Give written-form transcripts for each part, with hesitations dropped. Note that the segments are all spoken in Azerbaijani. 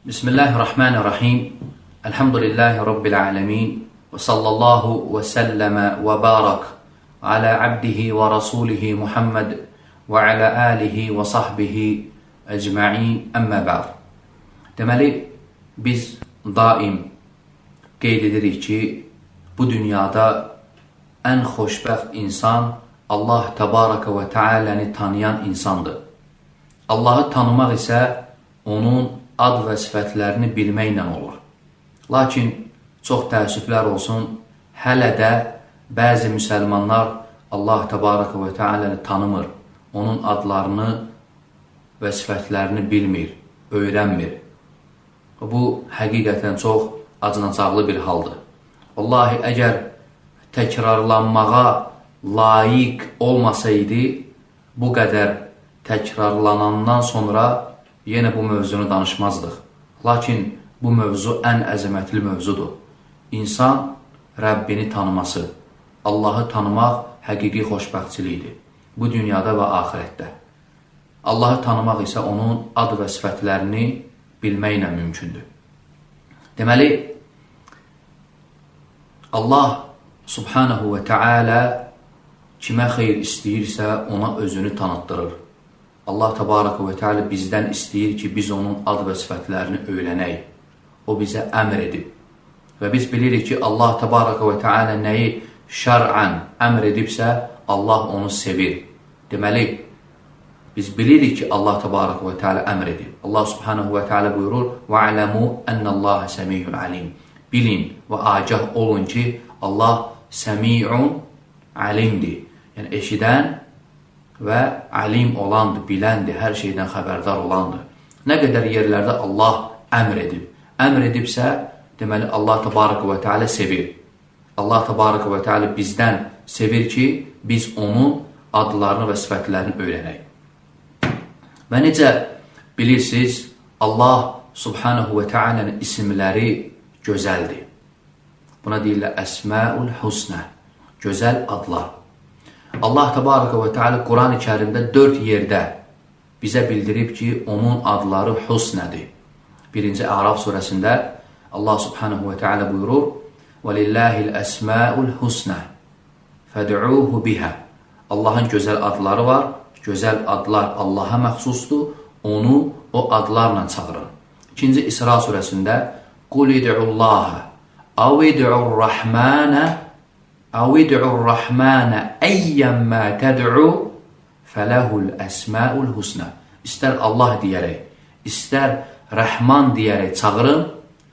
Bismillahirrahmanirrahim. Elhamdülillahi Rabbil alemin. Və sallallahu və səlləmə və barak alə abdihi və rasulihi Muhammed və alə alihi və sahbihi ecma'in. Əmmə bə'd. Deməli, biz daim qeyd edirik ki, bu dünyada ən xoşbəxt insan Allah təbaraka və təaləni tanıyan insandır. Allahı tanımaq isə onun ad və sifətlərini bilməklə olur. Lakin çox təəssüflər olsun, hələ də bəzi müsəlmanlar Allah təbaraka və təaləni tanımır, onun adlarını və sifətlərini bilmir, öyrənmir. Bu, həqiqətən çox acınacaqlı bir haldır. Vallahi, əgər təkrarlanmağa layiq olmasaydı, bu qədər təkrarlanandan sonra yenə bu mövzunu danışmazdıq. Lakin bu mövzu ən əzəmətli mövzudur. İnsan Rəbbini tanıması, Allahı tanımaq həqiqi xoşbəxtçilikdir. Bu dünyada və axirətdə. Allahı tanımaq isə onun ad və sifətlərini bilməklə mümkündür. Deməli, Allah subhanahu və təalə kimə xeyir istəyirsə, ona özünü tanıtdırır. Allah təbaraka və təalə bizdən istəyir ki, biz onun ad və sifətlərini öyrənək. O bizə əmr edib. Və biz bilirik ki, Allah təbaraka və təalə nəyi şər'ən əmr edibsə, Allah onu sevir. Deməli, biz bilirik ki, Allah təbaraka və təalə əmr edib. Allah subhanahu və təalə buyurur: "Va'lamu ennallaha semiyyun alim." Bilin və agah olun ki, Allah səmi'un alimdir. Yəni eşidən və alim olandır, biləndir, hər şeydən xəbərdar olandır. Nə qədər yerlərdə Allah əmr edib. Əmr edibsə, deməli Allah təbaraka və təalə sevir. Allah təbaraka və təalə bizdən sevir ki, biz onun adlarını və sifətlərini öyrənək. Və necə bilirsiniz, Allah subhanahu və təalənin isimləri gözəldir. Buna deyirlər Əsməul Husnə, gözəl adlar. Allah təbaraka və təalə Quran-ı Kərimdə 4 yerdə bizə bildirib ki, onun adları Husnədir. Birinci Əraf surəsində Allah subhanahu və təalə buyurur: "Velillahil əsmaul husna fəd'uhu biha." Allahın gözəl adları var. Gözəl adlar Allaha məxsusdur. Onu o adlarla çağırın. İkinci İsra surəsində "Qul id'ullaha aw id'ur-rahmana aw id'ur-rahmana ayyamma tad'u falahul əsmaul husna." İstər Allah deyərək, istər Rəhman deyərək çağırın,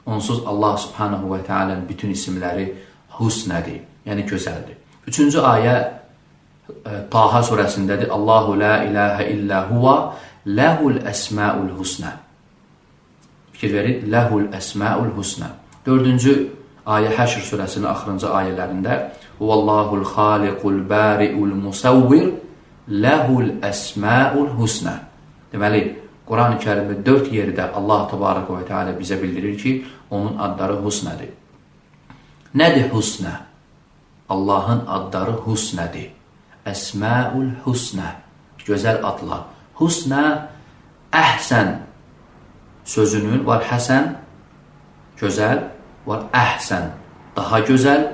onsuz Allah subhanahu və təalənin bütün isimləri husnədir, yəni gözəldir. Üçüncü ayə Taha surəsindədir. Allahu la ilahə illə huva ləhul əsmaul husna. Fikir verin, ləhul əsmaul husna. Dördüncü ayə Həşr surəsinin axırıncı ayələrində Huvallahul xaliqul bari'ul musavvir ləhul əsmaul husna. Deməli, Quran-ı Kərimdə 4 yerdə Allah təbaraka və təalə bizə bildirir ki, onun adları husnədir. Nədir husnə? Allahın adları husnədir. Əsməul husnə, gözəl adlar. Husnə, əhsən sözünün var həsən, gözəl, var əhsən, daha gözəl,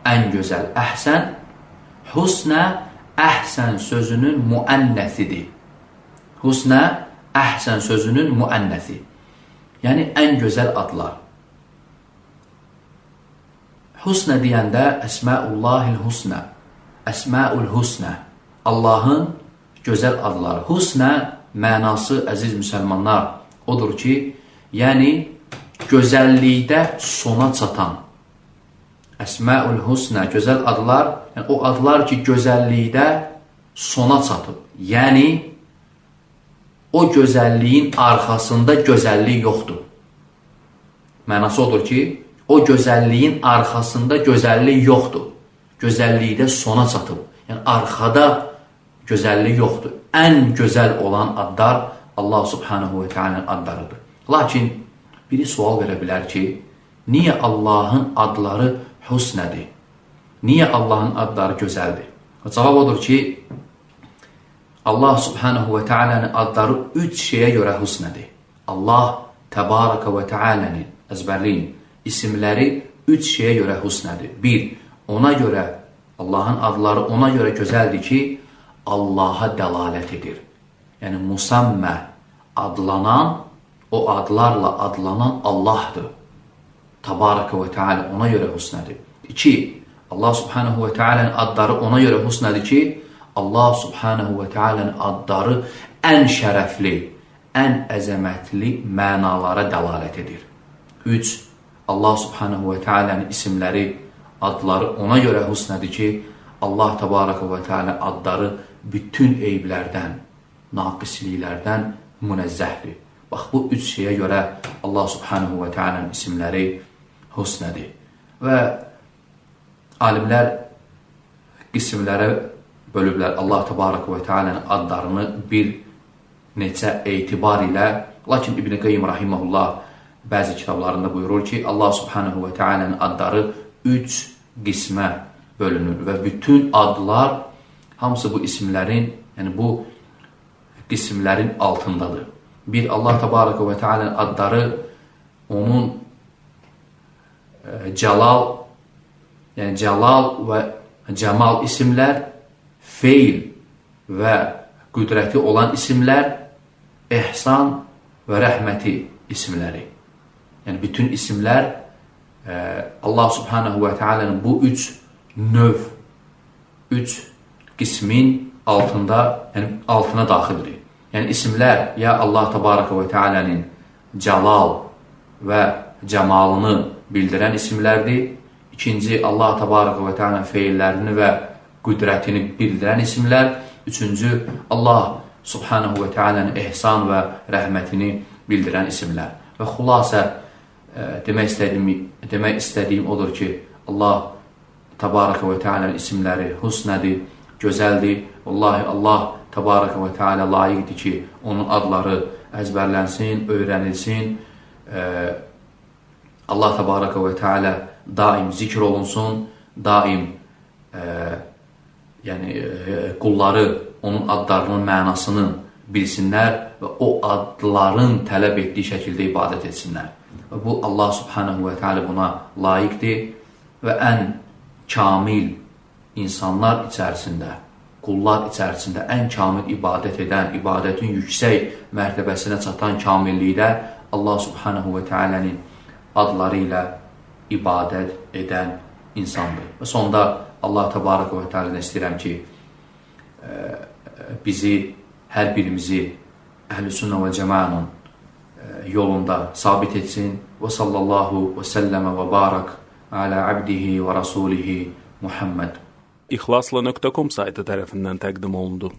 ən gözəl, əhsən. Husnə, əhsən sözünün müənnəsidir. Husnə, əhsən sözünün müənnəsi. Yəni, ən gözəl adlar. Husnə deyəndə Əsməullahil husnə, Əsməul husnə, Allahın gözəl adları. Husnə mənası, əziz müsəlmanlar, odur ki, yəni gözəllikdə sona çatan. Əsməul husnə, gözəl adlar, yəni o adlar ki, gözəllikdə sona çatıb. Yəni, o gözəlliyin arxasında gözəllik yoxdur. Mənası odur ki, o gözəlliyin arxasında gözəllik yoxdur. Gözəllikdə sona çatıb. Yəni, arxada gözəllik yoxdur. Ən gözəl olan adlar Allah subhanahu və teala'nın adlarıdır. Lakin biri sual verə bilər ki, niyə Allahın adları husnədir? Niyə Allahın adları gözəldir? Cavab odur ki, Allah subhanahu və teala'nın adları 3 şeyə görə husnədir. Allah təbaraka və təalənin, əzbərləyin, isimləri üç şeyə görə husnədir. Bir, ona görə, Allahın adları ona görə gözəldir ki, Allaha dəlalət edir. Yəni, musammə adlanan, o adlarla adlanan Allahdır. Təbaraka və Teala ona görə husnədir. İki, Allah subhanahu və Teala'nın adları ona görə husnədir ki, Allah subhanahu və Teala'nın adları ən şərəfli, ən əzəmətli mənalara dəlalət edir. Üç, Allah subhanahu və Teala'nın isimləri, adları ona görə husnədir ki, Allah təbaraka və Teala adları bütün eyiblərdən, naqisliklərdən münəzzəhdir. Bax, bu üç şeyə görə Allah subhanahu və Teala'nın isimləri husnədir. Və alimlər qismlərə bölüblər Allah təbaraka və Teala'nın adlarını bir neçə etibar ilə. Lakin İbn-i Qeyyim rahiməhullah bəzi kitablarında buyurur ki, Allah subhanahu və Teala'nın adları üç qismə bölünür və bütün adlar hamısı bu isimlərin, yəni bu qismlərin altındadır. Bir, Allah təbaraka və Teala'nın adları onun cəlal, yəni cəlal və cəmal isimlər, feil və qüdrəti olan isimlər, ehsan və rəhməti isimləri. Yəni bütün isimlər Allah subhanahu və Teala'nın bu üç növ, üç qismin altında, yəni altına daxildir. Yəni isimlər ya Allah təbaraka və Teala'nın cəlal və cəmalını bildirən isimlərdir. İkinci, Allah təbaraka və Teala'nın feillərini və qüdrətini bildirən isimlər. Üçüncü, Allah subhanahu və Teala'nın ehsan və rəhmətini bildirən isimlər. Və xülasə demək istədiyim odur ki, Allah təbaraka və Teala'nın isimləri husnədir, gözəldir. Vallahi Allah təbaraka və Teala layiqdir ki, onun adları əzbərlənsin, öyrənilsin. Allah təbaraka və Teala daim zikr olunsun, daim qulları onun adlarının mənasını bilsinlər və o adların tələb etdiyi şəkildə ibadət etsinlər. Və bu Allah subhanahu və Teala buna layiqdir və ən kamil insanlar içərisində, qullar içərisində ən kamil ibadət edən, ibadətin yüksək mərtəbəsinə çatan kamillikdə Allah subhanahu və Teala'nın adları ilə ibadət edən insandır. Və sonda Allah təbaraka və Teala'dan istəyirəm ki, bizi, hər birimizi Əhl-i Sünnə və Cəmanın yolunda sabit etsin. Və sallallahu və səlləmə və barak alə abdihi və rasulihi Muhammed. İxlasla.com saytı tərəfindən təqdim olundu.